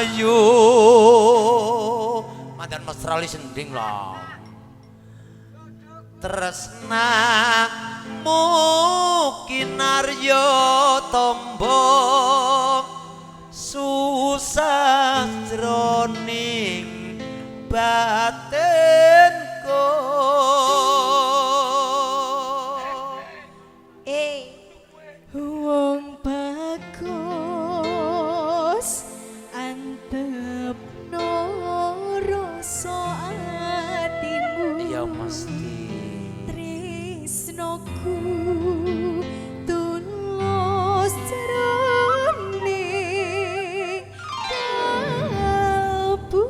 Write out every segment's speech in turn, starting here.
ayu mandan mesra li sending lah. Tresnamu kinarya tombo susah jroning batinku. Wong bagus antepno rasa atimu. Ya mesti tresnoku tulus jroning kalbu.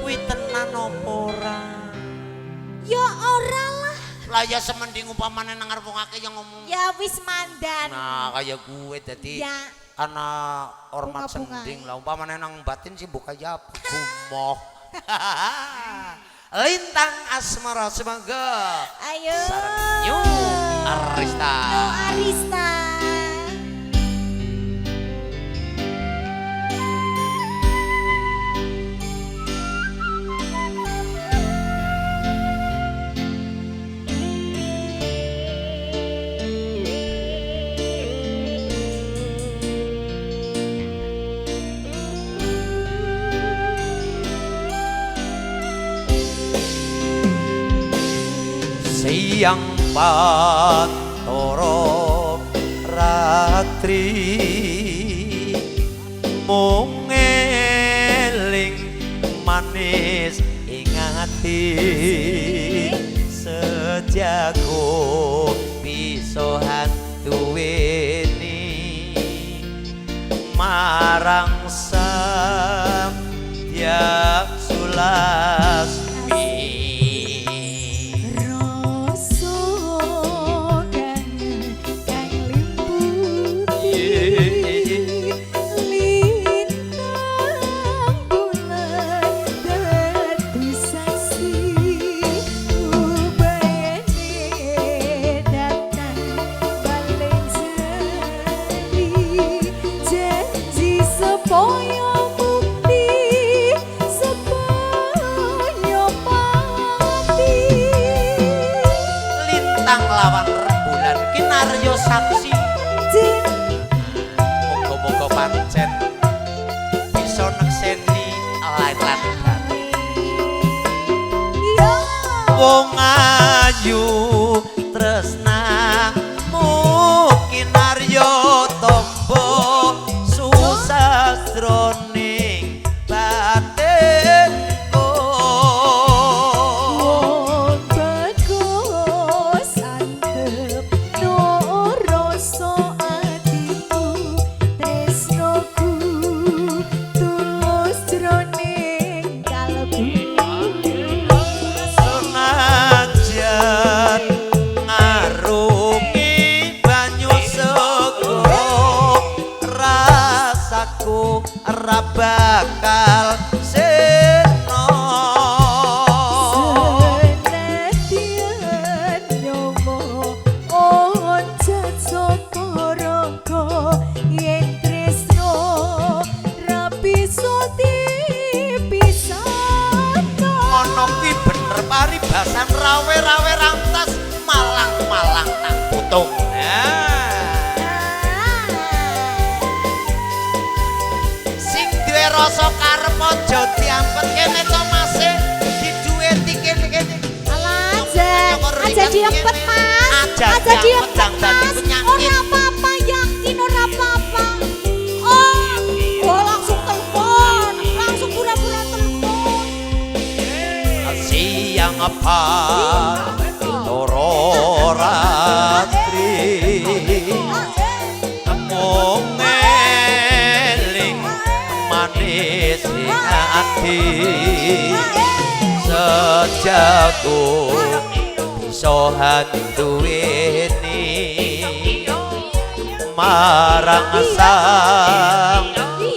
Kuwi tenan apa ora? Ya ora lah. Lah ya semending umpamane nang ngarep wong akeh yang ngomong. Ya wis mandan. Nah, kaya gue dadi ya ana hormat Bunga-bunga. Sending lah umpamane nang batin sih buka ya gumoh. Lintang Asmara semoga. Ayo. Sareng New Arista. New Arista. Siang pantoro ratri mung eling manis ing ati sejago bisa hantuweni marang sang tiap sulasmi. Rasa kang kang limputi lintang bulan dadi saksi ubayane datang balen seri janji sepaya bukti sepaya pati. Lintang lawan rembulan kinaryo saksi. Moga-moga pancen bisa nekseni lain lan batin. Wong ayu tresnamu kinaryo tombo susah jroning batinku. Wong bagus antepno rasa atiku tresnoku tulus jroning kalbu. Senajan ngarungi banyu segara rasaku ora bakal sirna. Senadyan nyomo oncat saka rangka yen tresno ra bisa dipisahno. Ngono kuwi bener paribasan rawe-rawe rantas malang-malang tak putung. Nah, sing duwe rasa karep aja diampet kene to mase diduweti kene-kene. Alah, aja, aja diempet mas, Aja aja diempet, diempet dang dadi mas. penyakit. Ora apa-apa, yakin ora apa-apa. Oh, oh langsung telepon, langsung pura-pura telepon. Siang pantoro ratri mung eling manis ing ati sejago bisa handuweni marang sang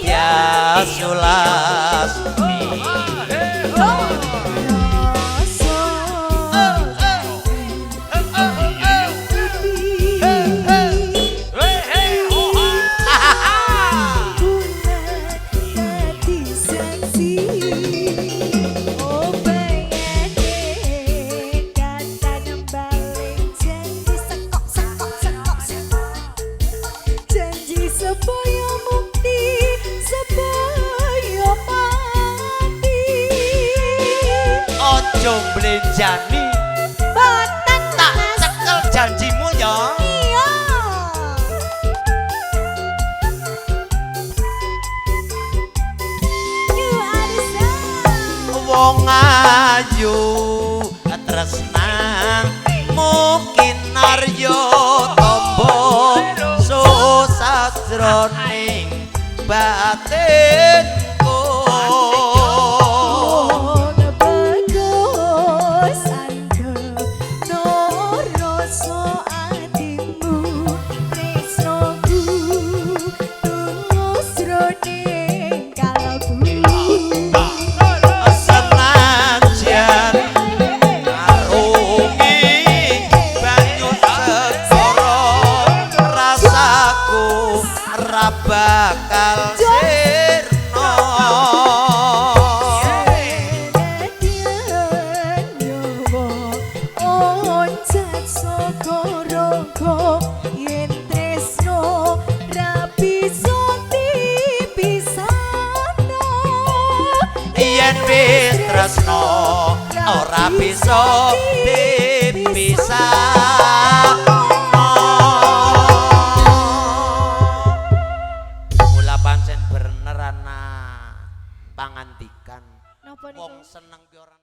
Yasulasmi. Rasa putih. Aja mblenjani. Boten, Tak Mas. cekel janjimu ya. Iya. New Arisa. Wong ayu tresnamu kinarya tombo susajroning batinku. Wong bagus anggeno rasa atimu, tresnoku tulus jroning kalbu. Senajan arungi banyu segara, rasaku ra bakal sirna. Senadyan nyawa oncat saka raga, yen tresno ra bisa dipisahno. Yen wis tresno ora bisa dipisahno. Mula pancen bener ana pangandikan Napa niku? Wong seneng ki ora